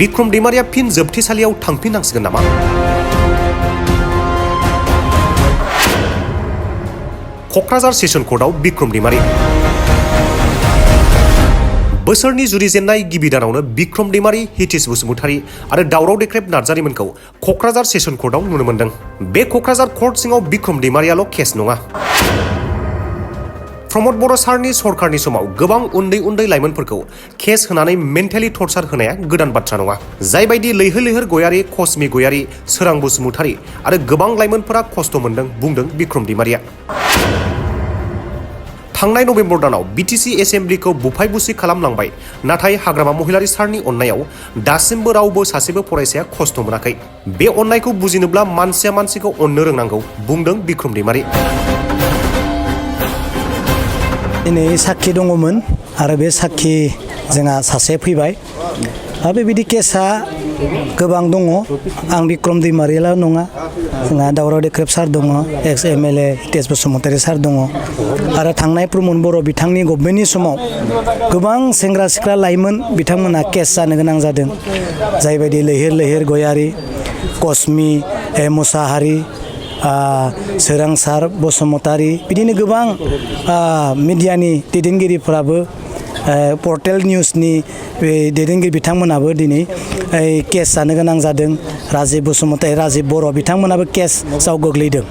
बिक्रम दैमारिया फिन जोबथेसालियाव थांफिननांसिगोन नामा? क'क्राझार सेसन कर्टआव बिक्रम दैमारि। बोसोरनि जुरिजेननाय गिबि दानावनो बिक्रम दैमारि, हितेश बसुमतारी आरो दावराव देख्रेब नार्जारिमोनखौ क'क्राझार सेसन कर्टआव नुनो मोन्दों। बे क'क्राझार कर्ट सिङाव बिक्रम दैमारियाल' केस नङा। प्रमद बर' सारनि सरकारनि समाव गोबां उन्दै उन्दै लाइमोनफोरखौ केस होनानै मेन्टेलि टर्चार होनाया गोदान बाथ्रा नङा। जायबायदि लैहोर लैहोर गयारि, कस्मि गयारि, सोरां बसुमतारी आरो गोबां लाइमोनफोरा खस्थ' मोन्दों बुंदों बिक्रम दैमारिया। थांनाय नभेम्बर दानाव बिटिसि एसेम्ब्लिखौ बुफाय बुसि खालामलांबाय, नाथाय हाग्रामा महिलारी सारनि अननायाव दासिमबो रावबो सासेबो फरायसाया खस्थ' मोनाखै। बे अननायखौ बुजिनोब्ला मानसिया मानसिखौ अननो रोंनांगौ बुंदों बिक्रम दैमारि। दिनै साखी दङमोन आरो बे साखी जोंहा सासे फैबाय। आरो बेबायदि केसा गोबां दङ। आं बिक्रम दैमारिल' नङा, जोंहा दावराव देख्रेब सार दङ, एक्स एमएलए हितेश बसुमतारी सार दङ। आरो थांनाय प्रमद बर' बिथांनि गभर्नमेन्टनि समाव गोबां सेंग्रा सिख्ला लाइमोन बिथांमोना केस जानो गोनां जादों। जायबायदि लैहोर लैहोर गयारि, कस्मि मुसाहारि, सोरां सार बसुमतारी, बिदिनो गोबां मिडियानि दैदेनगिरिफोराबो, पर्टेल निउसनि दैदेनगिरि बिथांमोनाबो दिनै केस जानो गोनां जादों। राजिब बसुमतारी, राजिब बर' बिथांमोनाबो केसाव गोग्लैदों।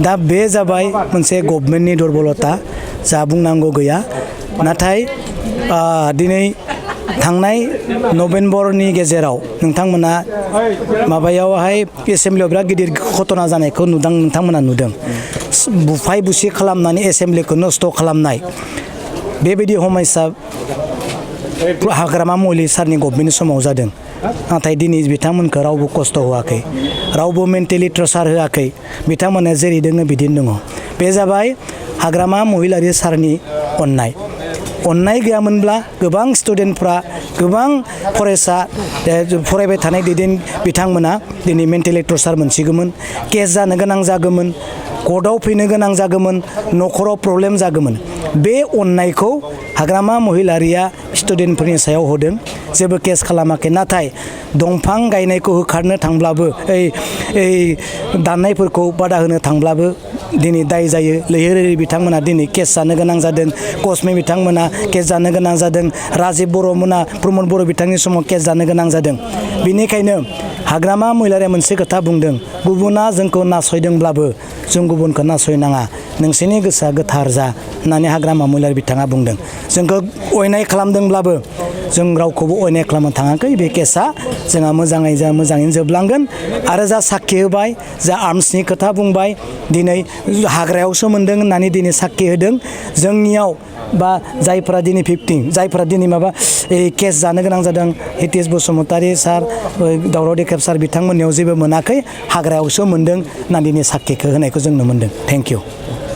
दा बे जाबाय मोनसे गभर्नमेन्टनि दुर्बलता, जा बुंनांगौ गैया। नाथाय दिनै थांनाय नभेम्बरनि गेजेराव नोंथांमोना माबायावहाय एसेम्ब्लियाव बिराद गिदिर घटना जानायखौ नोंथांमोना नुदों। बुफाय बुसि खालामनानै एसेम्ब्लिखौ नस्थ' खालामनाय, बेबायदि समस्या हाग्रामा महिलारी सारनि गभर्नमेन्टनि समाव जादों। नाथाय दिनै बिथांमोनखौ रावबो खस्थ' होआखै, रावबो मेन्टेलि टर्चार होआखै। बिथांमोना जेरै दङ बिदिनो दङ। बे जाबाय हाग्रामा महिलारी सारनि अननाय। अननाय गैयामोनब्ला गोबां स्टुडेन्टफ्रा, गोबां फरायसा फरायबाय थानाय बिथांमोना दिनै मेन्टेलि टर्चार मोनसिगौमोन, केस जानो गोनां जागौमोन, कर्टआव फैनो गोनां जागौमोन, न'खराव प्रब्लेम जागौमोन। बे अननायखौ हाग्रामा महिलारिया स्टुडेन्टफोरनि सायाव होदों, जेबो केस खालामाखै। नाथाय दंफां गायनायखौ होखारनो थांब्लाबो, दाननायफोरखौ बादा होनो थांब्लाबो दिनै दाय जायो। लैहोर बिथांमोना दिनै केस जानो गोनां जादों। कस्मि बिथांमोना केस जानो गोनां जादों। राजिब बर'मोना, प्रमद बर' बिथांनि समाव केस जानो गोनां जादों। बेनिखायनो हाग्रामा महिलारिया मोनसे खोथा बुंदों, गुबुना जोंखौ नासयदोंब्लाबो जों गुबुनखौ नासयनाङा, नोंसोरनि गोसोआ गोथार जा होननानै हाग्रामा महिलारी बिथाङा बुंदों। जोंखौ अयनाय खालामदोंब्लाबो जों रावखौबो अयनाय खालामनो थाङाखै। बे केसा जोंहा मोजाङैनो जोबलांगोन। आरो जा साखी होबाय, जा आर्मसनि खोथा बुंबाय, दिनै हाग्रायावसो मोन्दों होननानै दिनै साखी होदों। जोंनियाव बा जायफोरा दिनै जायफोरा दिनै केस जानो गोनां जादों, हितेश बसुमतारी सार, दावराव देख्रेब सार, बिथांमोननियाव जेबो मोनाखै, हाग्रायावसो मोन्दों होननानै दिनै साखीखौ होनायखौ जों नुनो मोन्दों। Thank you.